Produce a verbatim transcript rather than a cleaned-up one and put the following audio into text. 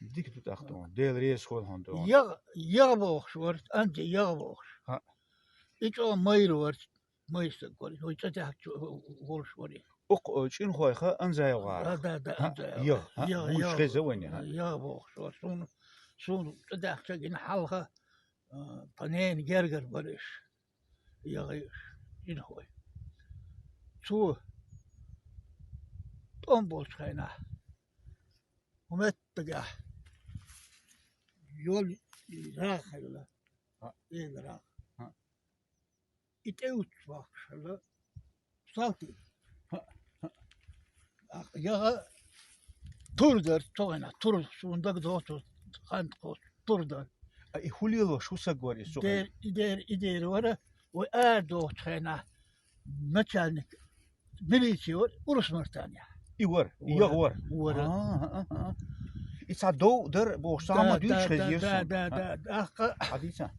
Дика ду тӀаккха тхона. Дела реза хуьлда хьона тхона. ЯгӀа, ЯгӀа бохуш вара, Анзе ЯгӀа бохуш. ХӀаъ. И чӀогӀа майра вара, майра стаг вара, вай цӀа даьхкача волуш вара. Укх, э, ЧӀинхойх Анзаев гӀара. Да, да, да, ХӀаъ, Анзаев. ЯгӀа, хӀаъ, ЯгӀа, вуьйш ЯгӀа. Хеза вайна, хӀаъ. ЯгӀа бохуш вара. Суна, суна цӀа даьхкача гина хьалха, э, тхан ненан гергара бара уьш. ЯгӀа, ЧӀинхой. Цо тӀом болчу хенахь, хӀун меттигехь, йол рагӀ хилла, ХӀаъ. Эла рагӀ. ХӀаъ. И тӀе уьттуш вахкаш хилла, салти. ХӀаъ, хӀаъ. ЯгӀа тур дара, цу хенахь тур, суна дагадогӀу, цу ханна кхочу тур дара. А и хӀун лелош, хӀун саг вара иза цу хенахь? Дера, и дера, и дера вара, вай арадохучу хенахь начальник милиции вара, Урус-Мартанехь. И вара, и ЯгӀа вара. Вара. А, а, а, а. И цхьа дов дара бохуш, цхьа хӀума дуьйцуш хезира суна. Да, да, да, да, да. ТӀаккха хьадийца?